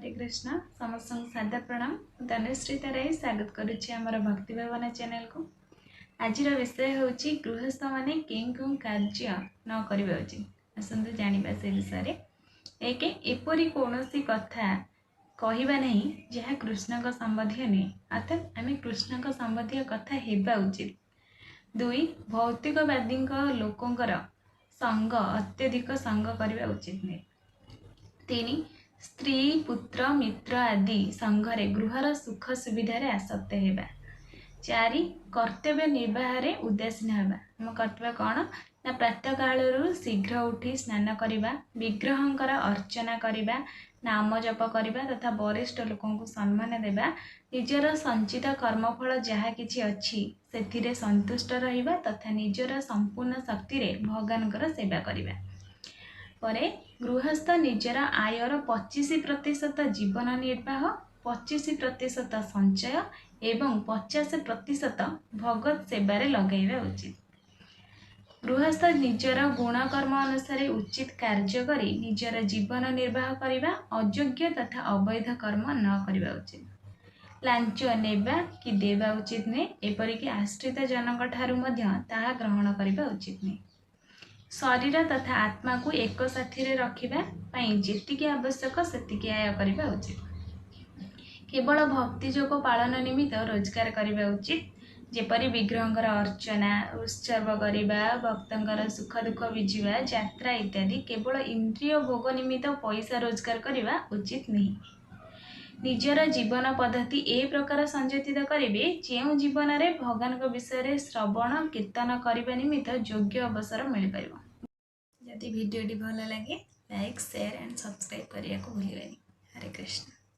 ହରେ କୃଷ୍ଣ। ସମସ୍ତଙ୍କୁ ସାଦର ପ୍ରଣାମ। ମୁଁ ତନୁଶ୍ରୀ ତରାଇ ସ୍ୱାଗତ କରୁଛି ଆମର ଭକ୍ତି ଭାବନା ଚ୍ୟାନେଲକୁ। ଆଜିର ବିଷୟ ହେଉଛି, ଗୃହସ୍ଥମାନେ କେଉଁ କେଉଁ କାର୍ଯ୍ୟ ନ କରିବା ଉଚିତ। ଆସନ୍ତୁ ଜାଣିବା ସେ ବିଷୟରେ। ଏକ, ଏପରି କୌଣସି କଥା କହିବା ନାହିଁ ଯାହା କୃଷ୍ଣଙ୍କ ସମ୍ବନ୍ଧୀୟ ନୁହେଁ, ଅର୍ଥାତ୍ ଆମେ କୃଷ୍ଣଙ୍କ ସମ୍ବନ୍ଧୀୟ କଥା ହେବା ଉଚିତ। ଦୁଇ, ଭୌତିକବାଦୀଙ୍କ ଲୋକଙ୍କର ସଙ୍ଗ, ଅତ୍ୟଧିକ ସଙ୍ଗ କରିବା ଉଚିତ ନୁହେଁ। ତିନି, ସ୍ତ୍ରୀ, ପୁତ୍ର, ମିତ୍ର ଆଦି ସଙ୍ଗରେ ଗୃହର ସୁଖ ସୁବିଧାରେ ଆସକ୍ତ ହେବା। ଚାରି, କର୍ତ୍ତବ୍ୟ ନିର୍ବାହରେ ଉଦାସୀନ ହେବା। ଆମ କର୍ତ୍ତବ୍ୟ କ'ଣ ନା ପ୍ରାତଃକାଳରୁ ଶୀଘ୍ର ଉଠି ସ୍ନାନ କରିବା, ବିଗ୍ରହଙ୍କର ଅର୍ଚ୍ଚନା କରିବା, ନାମ ଜପ କରିବା ତଥା ବରିଷ୍ଠ ଲୋକଙ୍କୁ ସମ୍ମାନ ଦେବା, ନିଜର ସଞ୍ଚିତ କର୍ମଫଳ ଯାହା କିଛି ଅଛି ସେଥିରେ ସନ୍ତୁଷ୍ଟ ରହିବା ତଥା ନିଜର ସମ୍ପୂର୍ଣ୍ଣ ଶକ୍ତିରେ ଭଗବାନଙ୍କର ସେବା କରିବା। ପରେ ଗୃହସ୍ଥ ନିଜର ଆୟର 25% ଜୀବନ ନିର୍ବାହ, 25% ସଞ୍ଚୟ ଏବଂ 50% ଭଗବତ ସେବାରେ ଲଗାଇବା ଉଚିତ। ଗୃହସ୍ଥ ନିଜର ଗୁଣକର୍ମ ଅନୁସାରେ ଉଚିତ କାର୍ଯ୍ୟ କରି ନିଜର ଜୀବନ ନିର୍ବାହ କରିବା, ଅଯୋଗ୍ୟ ତଥା ଅବୈଧ କର୍ମ ନ କରିବା ଉଚିତ। ଲାଞ୍ଚ ନେବା କି ଦେବା ଉଚିତ ନୁହେଁ, ଏପରିକି ଆଶ୍ରିତ ଜନଙ୍କ ଠାରୁ ମଧ୍ୟ ତାହା ଗ୍ରହଣ କରିବା ଉଚିତ ନୁହେଁ। ଶରୀର ତଥା ଆତ୍ମାକୁ ଏକ ସାଥିରେ ରଖିବା ପାଇଁ ଯେତିକି ଆବଶ୍ୟକ ସେତିକି ଆୟ କରିବା ଉଚିତ। କେବଳ ଭକ୍ତି ଯୋଗ ପାଳନ ନିମିତ୍ତ ରୋଜଗାର କରିବା ଉଚିତ, ଯେପରି ବିଗ୍ରହଙ୍କର ଅର୍ଚ୍ଚନା, ଉତ୍ସର୍ଗ କରିବା, ଭକ୍ତଙ୍କର ସୁଖ ଦୁଃଖ ବୁଝିବା, ଯାତ୍ରା ଇତ୍ୟାଦି। କେବଳ ଇନ୍ଦ୍ରିୟ ଭୋଗ ନିମିତ୍ତ ପଇସା ରୋଜଗାର କରିବା ଉଚିତ ନୁହେଁ। ନିଜର ଜୀବନ ପଦ୍ଧତି ଏ ପ୍ରକାର ସଂଯୋଜିତ କରିବେ, ଯେଉଁ ଜୀବନରେ ଭଗବାନଙ୍କ ବିଷୟରେ ଶ୍ରବଣ କୀର୍ତ୍ତନ କରିବା ନିମିତ୍ତ ଯୋଗ୍ୟ ଅବସର ମିଳିପାରିବ। ଯଦି ଭିଡ଼ିଓଟି ଭଲ ଲାଗେ, ଲାଇକ୍, ସେୟାର ଆଣ୍ଡ ସବସ୍କ୍ରାଇବ୍ କରିବାକୁ ଭୁଲିବେନି। ହରେ କୃଷ୍ଣ।